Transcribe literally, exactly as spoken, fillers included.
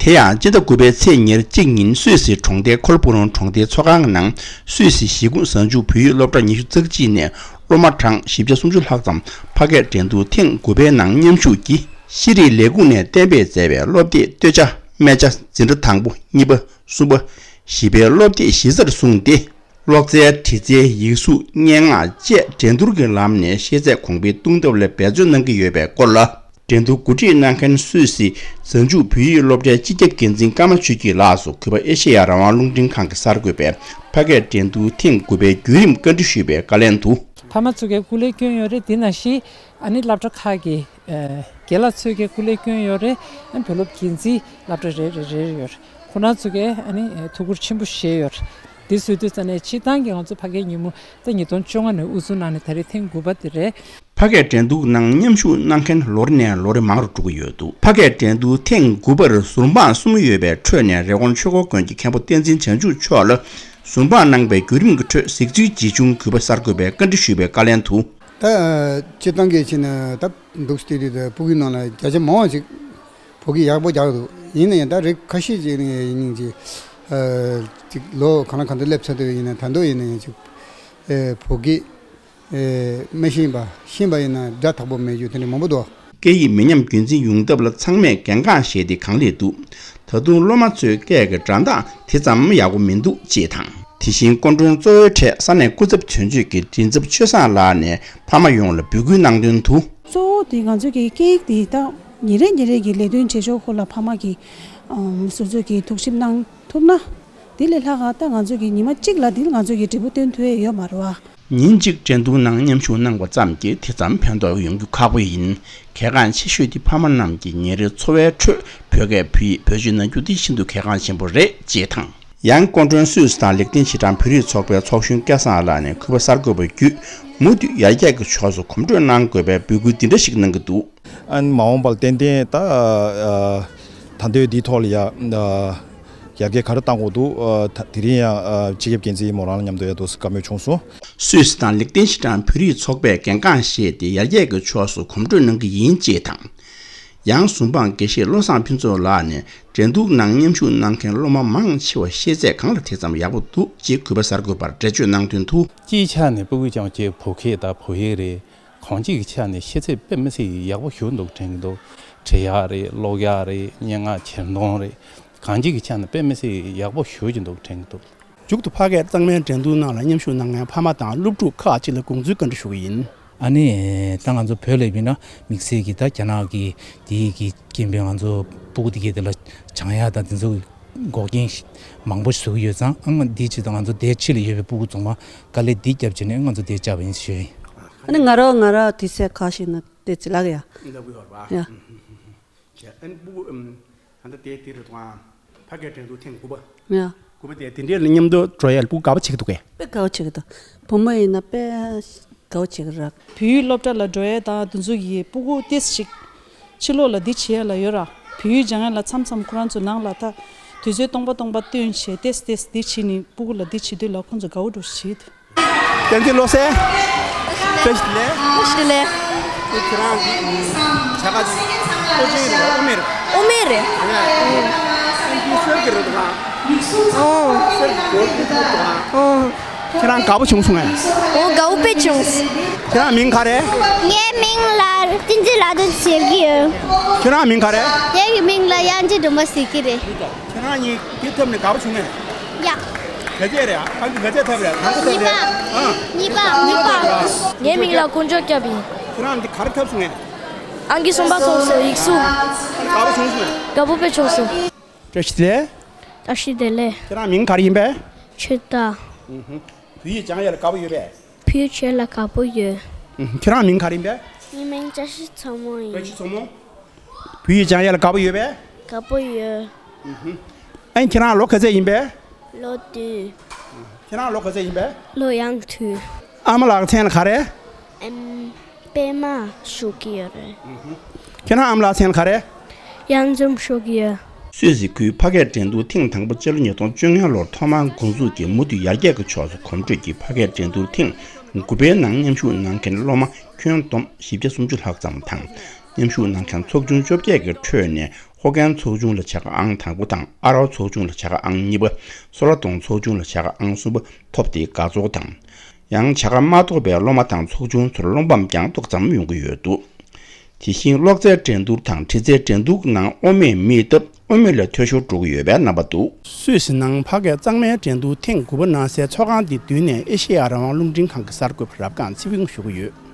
དེ་ཡང་སྤྱི་ཟླ་དགུ་པའི་ཚེས་ཉེར་གཅིག་ཉིན་སུད་སི་གྲོང་རྡལ་ཁོལ་པུ་རོང་གྲོང་སྡེའི་ཚོགས་ཁང་ནང་སུད་སི་གཞིས་ཁོངས་གཟའ་མཇུག་བོད་ཡིག་སློབ་གྲྭ་ཉི་ཤུ་རྩ་གཅིག་ནས་སློབ་མ་གྲངས་བཞི་བརྒྱ་སུམ་ཅུ་ལྷག་ཙམ་ཕ་སྐད་འགྲན་བསྡུར་ཐེངས་དགུ་པའི་ནང་མཉམ་ཞུགས་ཀྱིས་ཤེས་རིག་ལས་ཁུངས་ནས་གཏན་འབེབས་མཛད་པའི་སློབ་དེབ་སྟོད་ཆ་སྨད་ཆ་འཛིན་གྲྭ་དང་པོ་གཉིས་པ་གསུམ་པ་བཞི་པའི་སློབ་དེབ་གཞི་རྩར་བཟུང་སྟེ། ཀློག་རྩལ། བྲིས་རྩལ། ཡིག་གཟུགས། སྙན་ངག་བཅས་འགྲན་བསྡུར་གྱི་ལམ་ནས་ཤེས་ཚད་གོང་འཕེལ་གཏོང་ཐབས་ལ་འབད་བརྩོན་གནང་གི་ཡོད་པའི་སྐོར་ལ། འགྲན་བསྡུར་གོ་སྒྲིག་གནང་མཁན་སུད་སི་གཟའ་མཇུག་བོད་ཡིག་སློབ་གྲྭའི་སྤྱི་ཁྱབ་འགན་འཛིན་ཀརྨ་ཆོས་སྐྱིད་ལགས་སུ་གུས་པ་ཨེ་ཤེ་ཡ་རང་དབང་རླུང་འཕྲིན་ཁང་གི་གསར་འགོད་པས་ཕ་སྐད་འགྲན་བསྡུར་ཐེངས་དགུ་པའི་བརྒྱུད་རིམ་བཀའ་འདྲི་ཞུས་པའི་བཀའ་ལན་དུ། ཕ་མ་ཚོ་གས་སྐུ་ལས་བསྐྱོན་ཡོད་རེད། དེ་ནང་བཞིན་ཨ་ནི་སློབ་གྲྭ་ཁག་གི་ཨ་རྒན་ལགས་ཚོས་ཀྱི་སྐུ་ལས་བསྐྱོན་ཡོད་རེད། ཨ་ནི་བོད་སློབ་འགན་འཛིན་སློབ་གྲྭ་རེ་རེ་རེ་རེ་ཡོད་རེད། ཁོང་རྣམ་ཚོ་གས་ཨ་ནི་ཐུགས་ཁུར་ཆེན་པོ་བཞེས་ཡོད་རེད། དེ་བཟོས་དུས་ཙ་ནས་སྤྱིར་བཏང་གི་ང་ཚོ་ཕ་སྐད་ཉིན་མོ་ད་ཉིས་སྟོང་བཅོ་ལྔ་ནས་དབུ་འཛུགས་གནང་ནས་ད་རེས་ཐེངས་དགུ་པ་དེ་རེད། ཕ་སྐད་འགྲན་བསྡུར་ནང་མཉམ་ཞུགས་གནང་མཁན་ལོ་རེ་ནས་ལོ་རེ་མང་རུ་འགྲོ་གི་ཡོད་འདུག་ཕ་སྐད་འགྲན་བསྡུར་ཐེངས་དགུ་པར་ཟུར་དཔང་གསུམ་ཡོད་པའི་ཁྲོད་ནས་རི་ཀོན་ཆོས་འཁོར་དགོན་གྱི་མཁན་པོ་བསྟན་འཛིན་བྱང་ཆུབ་མཆོག་ལ་ཟུར་དཔང་གནང་པའི་བརྒྱུད་རིམ་གྱི་ཁྲོད་གཟིགས་ཚུལ་ཇི་བྱུང་གུས་པ་གསར་འགོད་པས་བཀའ་འདྲི་ཞུས་པའི་བཀའ་ལན་དུ། ད་སྤྱིར་བཏང་གི་ཕྱིན་ན་ད་འདུག་སྟེ་དུས་ད་ཕྲུ་གུའི་ནང་ལ་བརྒྱ་ཆ་མང་བ་ཅིག་བོད་སྐད་ཡག་པོ་རྒྱག་འདུག་ཡིན་ན་ཡང་ད་རིགས་ཁ་ཤས་ཅིག་ནས་ཡིན་ཅིག་ཅིག་ལོ་གང་ལ་གང་འདྲ་སླེབས་ཚར་དུས་ཡིན་ན་ད་དུང་ཡིན་ན་ཡང་ཅིག་བོད་སྐད་ཨེ། མི་ཤེས་པ། ཤེས་པ་ཡིན་ན་སྒྲ་དག་པོ་མེད་རྒྱུ་དེ་འདྲ་མང་པོ་འདུག་སྐད་ཡིག་མི་ཉམས་རྒྱུན་འཛིན་ཡོང་ཐབས་ལ་ཚང་མས་འགན་འཁུར་བཞེས་ཏེ་གང་ལེགས་འདུག་ད་དུང་སློབ་མ་ཚོའི་སྐད་ཀྱི་སྒྲ་གདངས་དེ་ཙམ་ཡག་པོ་མི་འདུག་ཅེས་དང་། དེ་བཞིན་སྐུ་མགྲོན་གཙོ་བོའི་གྲས་ས་གནས་སྐུ་ཚབ་དོན་གཅོད་ཀྱི་མགྲིན་ཚབ་ཆོས་བཟང་ལགས་ནས་ཕ་མ་ཡོངས་ལ་འབོད་སྐུལ་གནང་དོན་དུ། གཙོ་བོ་དེ་ང་ཚོ་གི་སྐད་ཡིག་དེ་ད་ཉིན་རེ་ཉིན་རེ་གི་ལས་དོན་བྱེད་ཕྱོགས་སྐོར་ལ་ཕ་མ་གིས་སོ་སོ་གིས་ཐུགས་ཞིབ་གནང་ཐུབ་ན། དེ་ལས་ལྷག་ག་ད་ང་ཚོ་གི་ཉི་མ་གཅིག་ལ་དེ་ང་ཚོ་གི་འབྲས་བུ་སྟོན་ཐུབ་ཡས་ཡོད་མ་རེད་བ། ཉིན་གཅིག་འགྲན་བསྡུར་ནང་མཉམ་ཞུགས་གནང་བ་ཙམ་གྱིས་དེ་ཙམ་ཕན་ཐོགས་ཡོང་རྒྱུ་ཁག་པོ་ཡིན། གལ་འགངས་ཆེ་ཤོས་དེ་ཕ་མ་རྣམས་ཀྱིས་ཉིན་རེའི་འཚོ་བའི་ཁྲོད་བོད་སྐད་བོད་ཡིག་བེད་སྤྱོད་གནང་རྒྱུ་དེ་ཤིན་ཏུ་གལ་འགངས་ཆེན་པོ་རེད་ཅེས་དང་། ཡང་སྐུ་མགྲོན་སུད་སི་དང་ལིག་ཏེན་ཤི་ཏན་བོད་རིགས་ཚོགས་པའི་ཚོགས་གཞོན་སྐལ་བཟང་ལགས་ནས་གུས་པ་གསར་འགོད་པ་བརྒྱུད་མུ་མཐུད་ཡར་རྒྱས་ཀྱི་ཕྱོགས་སུ་གོམ་བགྲོད་གནང་དགོས་པའི་འབོད་སྐུལ་འདི་འདྲ་ཞིག་གནང་གི་འདུག་ཨ་ནི་མ་འོངས་པར་ཏན་ཏན་ད་ཨ་ད་ལྟའི་འདིའི་ཐོག་ལ་ཡ་ཨ་ཡར་རྒྱས་ག་རེ་གཏང་དགོས་འདུག་ཨ་ད་དེ་རིང་ཡང་ཨ་སྤྱི་ཁྱབ་འགན་འཛིན་མོ་རང་ལ་མཉམ་དུ་ཡ་འདུག་སེ་བཀའ་མོལ་བྱུང་སོང་། སུད་སི་དང་ལིག་ཏེན་ཤི་ཏན་བོད་རིགས་ཚོགས་པས་འགན་འཁུར་བཞེས་ཏེ་ཡར་རྒྱས་ཀྱི་ཕྱོགས་སུ་གོམ་བགྲོད་གནང་གི་ཡིན་ཅེས་དང་། ཡང་ཟུར་དཔང་དགེ་བཤེས་བློ་བཟང་ཕུན་ཚོགས་ལགས་ནས་འགྲན་བསྡུར་ནང་མཉམ་ཞུགས་གནང་མཁན་སློབ་མ་མང་ཆེ་བ་ཤེས་ཚད་གང་ལ་དེ་ཙམ་ཡག་པོ་འདུག་ཅེས་གུས་པ་གསར་འགོད་པར་འགྲེལ་བརྗོད་གནང་དོན་དུ། སྤྱིའི་ཆ་ནས་ཕྲུ་གུ་རྐྱང་གཅིག་བོད་སྐད་དང་བོད་ཡིག་རེད། གང་ཅིའི་ཆ་ནས་ཤེས་ཚད་དཔེ་མི་སྲིད་ཡག་པོ་ཞེ་པོ་འདུག་དྲན་གྱི་འདུག་འབྲི་ཡག་རེད། ཀློག་ཡག་རེད། སྙན་ངག་འཁྱེར་འདོན་རེད། གང་ཅིའི་ཆ་ནས་དཔེ་མི་སྲིད་ཡག་པོ་ཞེ་པོ་ཅིག་འདུག་དྲན་གྱི་འདུག་མཇུག་ཏུ་ཕ་སྐད་གཙང་མའི་འགྲན་བསྡུར་ནང་ལ་མཉམ་ཞུགས་གནང་མཁན་ཕ་མ་དང་སློབ་ཕྲུག་ཁག་ཅིག་ལ་དགོངས་ཚུལ་བཀའ་འདྲི་ཞུ་གི་ཡིན། ཨ་ནི་ད་ང་ཚོ་བོད་ལ་ཡིན་ན་དམིགས་བསལ་གྱི་ད་རྒྱ་ནག་གི་དེའི་གི་རྐྱེན་པས་ང་ཚོ་སྤུ་གུ་དེ་གའི་དེ་ལ་སྦྱང་ཡག་དང་དེ་ཚོ་འགོག་རྐྱེན་མང་པོ་བཟོ་གི་ཡོད་ཙང་། ཨ་ང་འདིའི་ཆེད་དུ་ང་ཚོ་དེའི་ཕྱི་ལ་ཡོད་པའི་སྤུ་གུ་ཚང་མ་དཀའ་ལས་འདི་བརྒྱབ་བྱས་ནས་ང་ཚོ་དེ་བཅར་བ་ཡིན་ཞུ་ཡིན། ཨ་ནི་ང་རང་ང་རང་དུས་ཚོད་ཁ་ཤས་ན་དེ་ཚོ་ལགས་ཡ། ལབ་གི་ཡོད་རེད་པ། ཡ། བྱས། ཨ་ནི་སྤུ་གུ་ཨམ། ད་ལྟ་དེ་དེ་རེད་དང་། ཕ་སྐད་འགྲན་བསྡུར་ཐེངས་དགུ་པ། ཡ། དགུ་པ་དེ་དེ་འདྲའི་ལ་མཉམ་དུ་འགྲོ་ཡ་ལ་སྤུ་གུ་དགའ་པོ་བྱེད་ཀྱི་འདུག་གས། དཔེ་དགའ་པོ་བྱེད་ཀྱི་འདུག་བུ་མོ་ཡིན་ན་དཔེ་དགའ་པོ་བྱེད་ཀྱི་རེད། བོད་ཡིག་སློབ་གྲྭ་ལ་འགྲོ་ཡ་དང་དེ་ཚོ་ཡི་སྤུ་གུ་ཏོག་ཙམ་ཞིག་ཕྱི་ལོགས་ལ་འདི་བྱེད་ཡ་ལ་ཡོད་ར། བོད་ཡིག་སྦྱང་ཡ་ལ་མཚམས་མཚམས་ཁོ་རང་ཚོ་ནང་ལ་ད་དུས་ཚོད་སྟོང་པ་སྟོང་པ་བཏོན་བྱས་ཏོག་ཙམ་ཏོག་ཙམ་འདི་བྱེད་ནི་སྤུ་གུ་ལ་འདི་བྱེད་དུས་ལ་ཁོང་ཚོ་དགའ་པོ་འགྲོ་བྱེད་འདུག་བསྟན་འཛིན་བློ་གསལ། བཀྲ་ཤིས་བདེ་ལེགས། བཀྲ་ཤིས་བདེ་ལེགས། ཁྱེད་རང་གི་བྱ་དགའ་ཅིག་ཨོ་ཅན་རེད། ཨོ་མེ་རེད། ཨོ་མེ་རེད། ཨེ་འདི་གསེར་གྱི་རེད་དང་། ཨོ། གསེར་གྱི་གོར་གྱི་ཐོབ་དང་། ཨོ། ཁྱེད་རང་དགའ་པོ་བྱུང་སོང་ངས། ཨོ་དགའ་པོ་དཔེ་བྱུང་། ཁྱེད་རང་མིང་ག་རེད། ངའི་མིང་ལ་བསྟན་འཛིན་ལྷ་སྒྲོན་ཟེར་གྱི་ཡོད། ཁྱེད་རང་མིང་ག་རེད། ངའི་མིང་ལ་དབྱངས་ཅན་སྒྲོལ་མ་ཟེར་གྱི་རེད། ཁྱེད་རང་གཉིས་འདི་ཐོབ་ནས་དགའ་པོ་བྱུང་ངས། ཡ། ག་ཚད་རེད། ཨང་ཀི་ག་ཚད་ཐོབ་རེད། དང་པོ་ཐོབ་རེད། ཨང་། གཉིས་པ། གཉིས་པ། ངའི་མིང་ལ་དཀོན་མཆོག་སྐྱབས་ཡིན། ཁྱེད་རང་འདི་ག་རེ་ཐོབ་སོང་ངས། ཨང་ཀི་གསུམ་པ་ཐོབ་སོང་། ཡིག་གཟུགས། དགའ་པོ་བྱུང་སོང་ངས། དགའ་པོ་དཔེ་བྱུང་སོང་། བཀྲ་ཤིས་བདེ་ལེགས། བཀྲ་ཤིས་བདེ་ལེགས། ཁྱེད་རང་མིང་ག་རེ་ཡིན་པས། ཆོས་དར། ཨུ་ཧུ། བོད་ཡིག་སྦྱང་ཡ་ལ་དགའ་པོ་ཡོད་པས། བོད་ཡིག་བྱས་ལ་དགའ་པོ་ཡོད། ཨུ་ཧུ། ཁྱེད་རང་མིང་ག་རེ་ཡིན་པས། ངའི་མིང་བཀྲ་ཤིས་མཚོ་མོ་ཡིན། བཀྲ་ཤིས་མཚོ་མོ། བོད་ཡིག་སྦྱང་ཡ་ལ་དགའ་པོ་ཡོད་པས། དགའ་པོ་ཡོད། ཨུ་ཧུ། ཨ་ནི་ཁྱེད་རང་ལོ་ག་ཚད་ཡིན་པས། ལོ་བདུན། ཁྱེད་རང་ལོ་ག་ཚད་ཡིན་པས། ལོ་ཡང་བདུན། ཨ་མ་ལགས་མཚན་ལ་ག་རེ། ཨེམ། པད་མ་ཞུ་གི་ཡོད་རེད། ཨུ་ཧུ། ཁྱེད་རང་ཨ་མ་ལགས་མཚན་ལ་ག་རེ། གཡང་འཛོམས་ཞུ་གི་ཡོད། སུད་སི་ཁུལ་ཕ་སྐད་འགྲན་བསྡུར་ཐེངས་དང་པོ་སྤྱི་ལོ་ཉིས་སྟོང་བཅོ་ལྔ་ལོར་ཐོག་མར་འགོ་འཛུགས་ཀྱིས་མུ་མཐུད་ཡར་རྒྱས་ཀྱི་ཕྱོགས་སུ་གོམ་བགྲོད་ཀྱིས་ཕ་སྐད་འགྲན་བསྡུར་ཐེངས་དགུ་པའི་ནང་མཉམ་ཞུགས་གནང་མཁན་སློབ་མ་ཁྱོན་བསྡོམས་བཞི་བརྒྱ་སུམ་ཅུ་ལྷག་ཙམ་དང་། མཉམ་ཞུགས་གནང་མཁན་ཚོགས་ཆུང་བཅོ་བརྒྱད་ཀྱི་ཁྲོད་ནས་ ཨོ་རྒྱན་ཚོགས་ཆུང་ལ་བྱ་དགའ་ཨང་དང་པོ་དང་། ཨ་རོགས་ཚོགས་ཆུང་ལ་བྱ་དགའ་ཨང་གཉིས་པ། སོ་ལ་དོང་ཚོགས་ཆུང་ལ་བྱ་དགའ་ཨང་གསུམ་པ་ཐོབ་སྟེ་དགའ་ཚོར་དང་། ཡང་བྱ་དགའ་མ་ཐོབ་པའི་སློབ་མ་དང་ཚོགས་ཆུང་ཚོར་བློ་ཕམ་ཀྱང་ཏོག་ཙམ་ཡོང་གི་ཡོད་འདུག། དེ་བཞིན་གློག་རྫས་འགྲན་བསྡུར་དང་འཕྲུལ་རྫས་འགྲན་བསྡུར་ནང་དབུ་མའི་མིའི་སྟབས་དབུ་མའི་ལས་མཐོ་ཤོས་འགྲོ་གི་ཡོད་པའི་རྣམ་པ་འདུག། སུད་སི་ནང་ཕ་གིའི་གཙང་མའི་འགྲན་བསྡུར་ཐེངས་དགུ་པ་གནང་སའི་ཚོགས་ཁང་འདི་མདུན་ནས་ཨེ་ཤེ་ཡ་རང་དབང་རླུང་འཕྲིན་ཁང་གི་གསར་འགོད་པ་རབ་སྒང་ཚེ་ཕུན་ཞུ་གི་ཡོད།